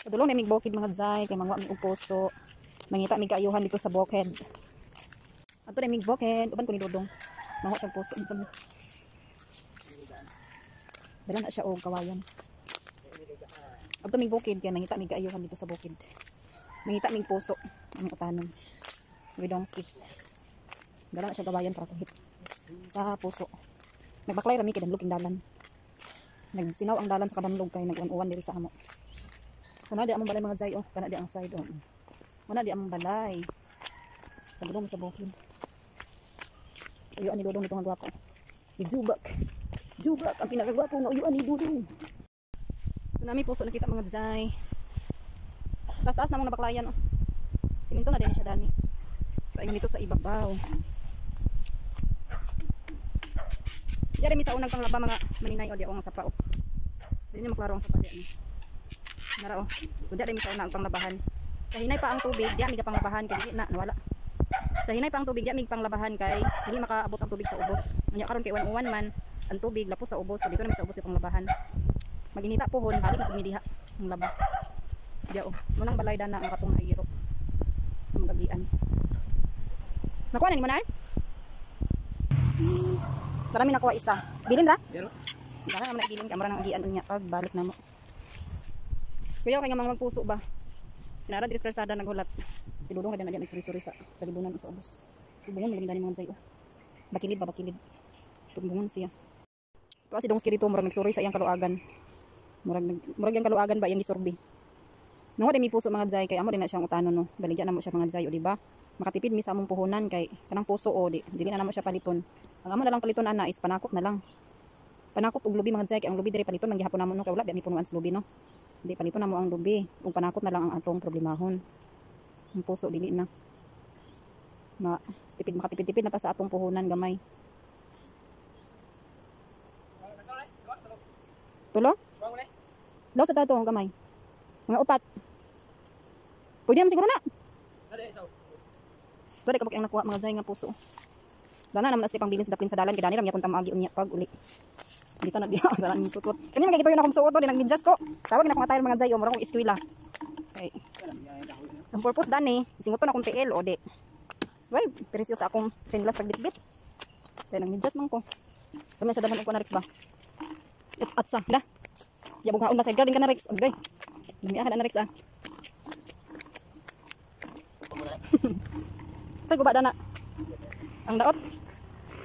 Padulong na mig bukid, mga zay, kay manguha mi og puso. Mangita mig kaayuhan dito sa bukid. Adto na mig bukid, uban ko ni Dodong. Manguha siya og puso. Unsa mo? Dala na siya og kawayan. Adto mig bukid kay mangita mig kaayuhan dito sa bukid. Mangita mig puso ang utanon. Widongski. Dala na siya kawayan para kuhit sa puso. Nagbaklay ra mi kay damlog king dalan. Nagsinaw ang dalan sa kadamlog kay nag-uwan-uwan diri sa amo. Kana di among balay, mga jay, oh. Kana di ang side, oh. Kana di among balay. Padulong sa bukid. Uyuan ni Dodong nito nga gwapo. Si Jubak. Jubak ang pinakagwapo nga uyuan ni Dodong. So nami puso nakita, mga jay. Taas-taas na mong nabaklayan, oh. Simento na din siya dani. Paingon dito sa ibabaw. Diya mi sa unang panglaba, mga maninay, o di ako nga sapa, oh. Di niya maklaro ang sapa diya ni. Nara, oh. So diya mi sa unang panglabahan. Sa hinay pa ang tubig, diya mi panglabahan kay dili na nawala. Sa hinay pa ang tubig, diya mi panglabahan kay dili makaabot ang tubig sa ubos. Unya karon kay uwan-uwan man ang tubig lapos sa ubos, so dito na mi sa ubos yung panglabahan. Maginita pohon, balik na diha ang laba. Diya, oh. Munang balay dana ang katong nairo. Ang gagian. Nakuha na ni Manar? Marami nakuha isa. Bilin ra? Dara naman na bilin kay amara nang agian unya pag balik na mo. Kuya, kay nga mga magpuso ba? Nara diri sa kalsada naghulat. Tiludong ka na nagsuri-suri sa kalibunan sa ubos. Tubungon mo gani mga sayo. Bakilid ba, bakilid. Tubungon siya. Tuwa si Dongski dito, murag nagsuri sa iyang kaluagan. Murag murag iyang kaluagan ba iyang gisorbi. Nungo mi puso, mga jay, kay amo din na siyang utanon, no. Baligya na mo siya, mga jay, o di ba? Makatipid mi sa among puhunan kay kanang puso, o di dili na namo siya paliton. Ang amo na lang paliton ana is panakop na lang. Panakop og lubi, mga jay, kay ang lubi diri paliton man gihapon namo, no, kay wala ba mi punuan sa lubi, no. Di paliton na mo ang lubi ug panakop na lang ang atong problemahon. Ang puso dili na. Ma tipid, makatipid-tipid na ta sa atong puhunan gamay. Tulo? Daw sa tato gamay. Mga upat. Pwede naman siguro na. Tuwa di kabuk ang nakuha, mga jay, nga puso. Dana naman as pang bilin sa dapin sa dalan kay dani ram yapon tamaagi unya pag uli. Dito na diha sa lang suot. Kani mga gito yun akong suot di nagmedyas ko. Tawag na akong attire, mga jay, o mura kong eskwela. Okay. Ang purpose dani, singuton akong TL o di. Well, presyo sa akong chainless pagbitbit. Kaya nagmedyas man ko. Kami sa daman ko na Rex ba. At atsa, da. Yabog haon ba sidecar din ka na Rex. Agay. Dumi ka na Rex ah. Sa guba dana. Ang daot.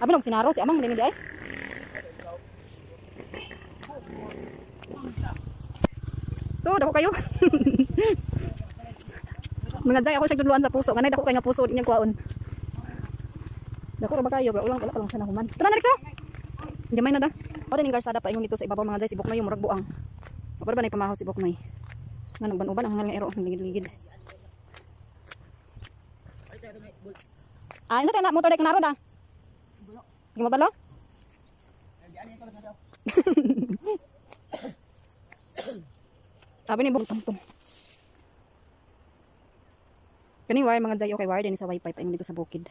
Abi nog sinaro si amang dinhi ay. To, dako kayo. Mga jay, ako siya tudluan sa puso. Nganay dako kay nga puso di niya kuhaon. Dako ra ba kayo, bro? Ulang wala pa lang siya nahuman. Tara na, Rex, oh. Gamay na da. O din karsada pa ingon dito sa ibabaw, mga jay, si Buknoy murag buang. Wala ba na pamahaw si Buknoy? Nga nagban-uban ang hangal nga ero, ligid-ligid. Ah, insa na motor dek naro da? Gumabalo? Sabi ni Bong tong. Kani wire, mga jay, okay wire din sa wifi pa dito sa bukid.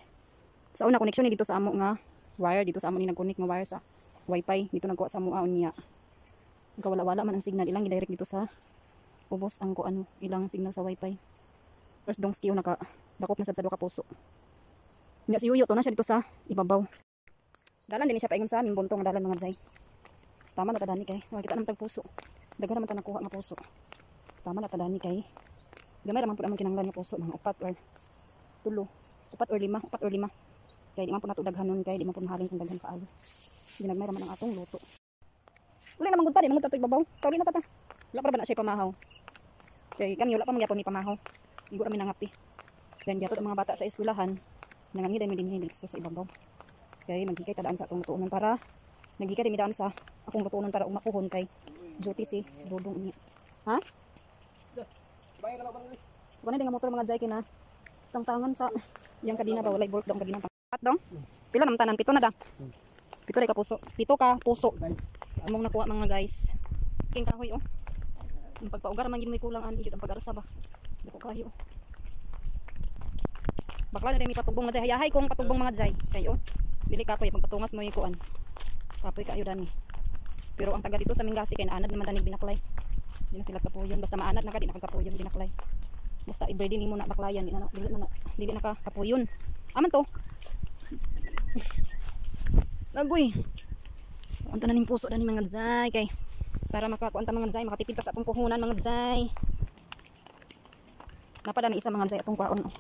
Sa una connection ni dito sa amo nga wire dito sa amo ni nag-connect nga wire sa wifi dito nagkuha sa amo niya. Wala-wala man ang signal ilang i-direct dito sa ubos ang kuan ilang signal sa wifi. First dong skill naka dakop na sad sa duha ka puso. Nya si Yuyo to na siya dito sa ibabaw. Dalan din siya paingon sa aming buntong dalan, mga jay. Tama na tadani kay makita naman tag puso. Daghan naman ta nakuha nga puso. Tama na tadani kay gamay ra man pud among kinahanglan nga puso, mga upat or tulo, upat or lima, upat or lima. Kay di man pud nato daghanon kay di man pud mahalin kung daghan kaayo. Ginagmay ra man ang atong luto. Uli na manggud ta, di manggud ta to ibabaw. Tawli na ta ta. Wala pa ba na siya pamahaw. Kay kami wala pa magyapon mi pamahaw. Igo ra mi nangapi. Then gihatod ang mga bata sa eskwelahan. Nangangi dahil mi dinhi dito sa ibabaw. Kay maghikay tadaan sa atong lutuonon para naghikay mi daan sa akong lutuonon para umakuhon kay duty si Dodong niya. Ha? So kanina nga motor, mga jay, kina tangtangan sa yang kadina ba walay bolt dong kadina. Pat dong. Pila naman tanan? Pito na da. Pito ra ka puso. Pito ka puso. Among nakuha, mga guys. King kahoy, oh. Ang pagpaugar man gid may kulang ani ang pag-arsa ba. Dako kayo. Bakla na rin may patugbong, mga jay. Hayahay kung patugbong, mga jay. Kay oh. Dili kapoy pagpatungas mo yung kuan. Kapoy kayo dani. Pero ang taga dito sa Mingasi kay naanad naman tanig binaklay. Di na sila kapuyon. Basta maanad na ka, di na ka kapuyon ginaklay. Basta i-ready nimo na baklayan, di na ka kapuyon. Aman to. Agoy. Unta na ning puso dani, mga zay, kay para makakuan ta, mga zay, makatipid ta sa atong puhunan, mga zay. Napada na isa, mga zay, atong kwaon. Oh.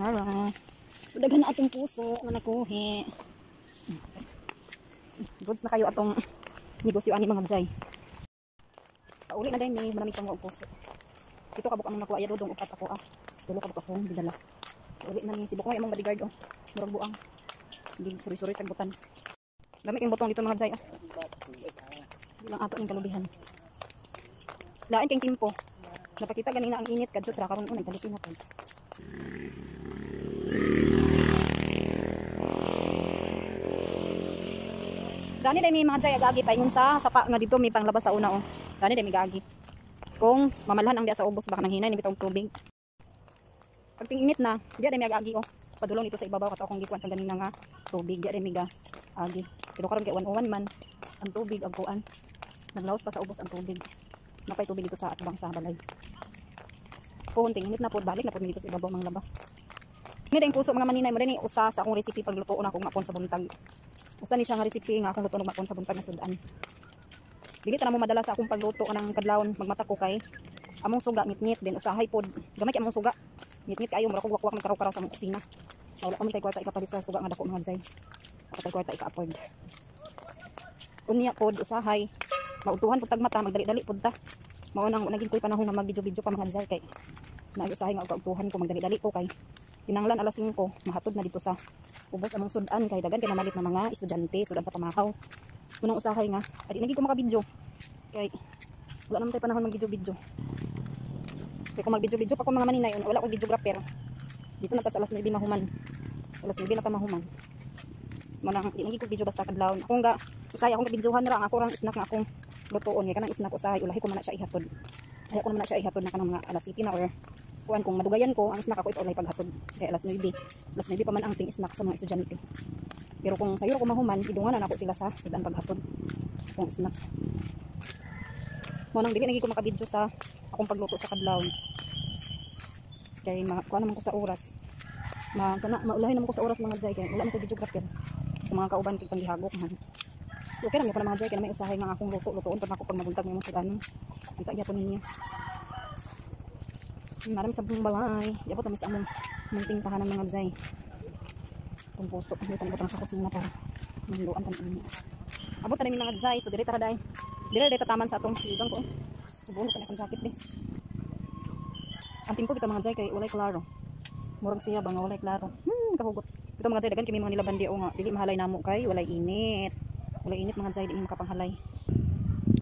Nara. So daghan na atong puso nga nakuhi. Goods na kayo atong negosyo ani, mga zay. Pauli na din ni maraming pang puso. Ito kabuk among nakuha ya dodong upat ako ah. Tulo kabuk akong gidala. So, uli na ni si Bukoy among bodyguard oh. Murag buang. Sige, suri-suri sa butan. Gamit yung butong dito, mga zay, oh. Di lang ato ning kalubihan. Lain kay timpo. Napakita ganina ang init kadto tra karon unay kalupi na pod. Dani dai may mga jay agagi paingon sa sapa nga dito may panglabas sa una oh. Dani dai may gagi. Kung mamalhan ang diya sa ubos baka nang hinay ni bitong tubig. Pag ting-init na, diya dai may agagi oh. Padulong dito sa ibabaw kato akong gikuan kang ganina nga tubig, diya dai may agi. Pero karon kay 101 man ang tubig ang kuan. Naglaos pa sa ubos ang tubig. Napay tubig dito sa atbang sa balay. Kung ting-init na pod, balik na pod dito sa ibabaw mga laba. Ni dayong puso, mga maninay, mo ni usa sa akong recipe pagluto na akong mapon sa buntag. Usa ni siya nga recipe nga akong luto og mapon sa buntag nga sudan. Dili ta na mo madala sa akong pagluto anang kadlawon magmata ko kay among suga ngit-ngit din usahay pod. Gamay kay among suga. Ngit-ngit kayo, mura kog wakwak nagkaraw-karaw sa among kusina. Wala pa man tay kwarta ikapalit sa suga nga dako, mga zay. Wala tay kwarta ika-afford. Unya pod usahay mautuhan pud tag mata, magdali-dali pod ta. Mao nang naging koy panahon nga mag-video-video pa, mga zay, kay naay usahay nga utuhan ko, magdali-dali ko kay kinanglan alas 5 mahatod na dito sa ubos among sudan kay dagan kay namalit na mga estudyante sudan sa pamahaw. Unang usahay nga adi naging ko maka-video kay wala naman tay panahon mag-video-video. Kay kung mag-video-video pa ko, mga maninay, wala ko videographer. Dito na ta sa alas 9 mahuman. Alas 9 na ta mahuman. Mo nang di naging ko video basta kadlawon. Akong ga usahay akong ga-videohan ra ang ako rang snack nga akong lutuon kay kanang snack usahay ulahi ko man na siya ihatod. Ayaw ko naman na siya ihatod na kanang mga alas 7 na or kuan kung madugayan ko ang snack ako ito ulay paghatod kay alas 9. Alas 9 pa man ang ting snack sa mga estudyante. Pero kung sayo ko mahuman, idungan na nako sila sa sudan paghatod kung snack. Mo nang dili nagi ko makabidyo sa akong pagluto sa kadlawon. Kay kuan naman ko sa oras. Ma sana maulahin naman ko sa oras, mga jay, kay wala man ko videographer. Kung mga kauban kay panggihagok man. So okay ra man ko na, mga jay, kay na may usahay nga akong luto lutuon pa nako pag mabuntag nimo sa ano. Kita gyapon ninyo. Marami sa buong balay. Yapot kami sa among munting tahanan, mga jay. Itong puso. Hindi tayo butang sa kusina para manluan tan ini. Abot na mga jay. So dire tara day. Dire day tataman sa atong sigang ko. Subuon sa akong jacket di. Ang timpo bitaw, mga jay, kay walay klaro. Murag siya ba nga walay klaro. Kahugot. Ito, mga jay, dagan kami mga nilaban di o nga dili mahalay namo kay walay init. Walay init, mga jay, di makapanghalay.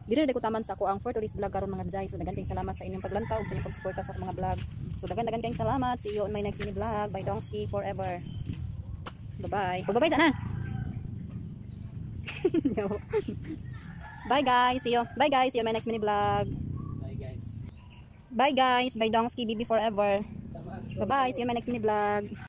Dire na ko taman sa ako ang for today's vlog karon, mga jay. So dagan kayong salamat sa inyong paglantaw ug sa inyong pagsuporta sa akong mga vlog. So dagan dagan kayong salamat. See you on my next mini vlog. Bye, Dongski forever. Bye-bye. Bye-bye sana. No. Bye guys. See you. Bye guys. See you on my next mini vlog. Bye guys. Bye guys. Bye, Dongski BB forever. Bye-bye. See you on my next mini vlog.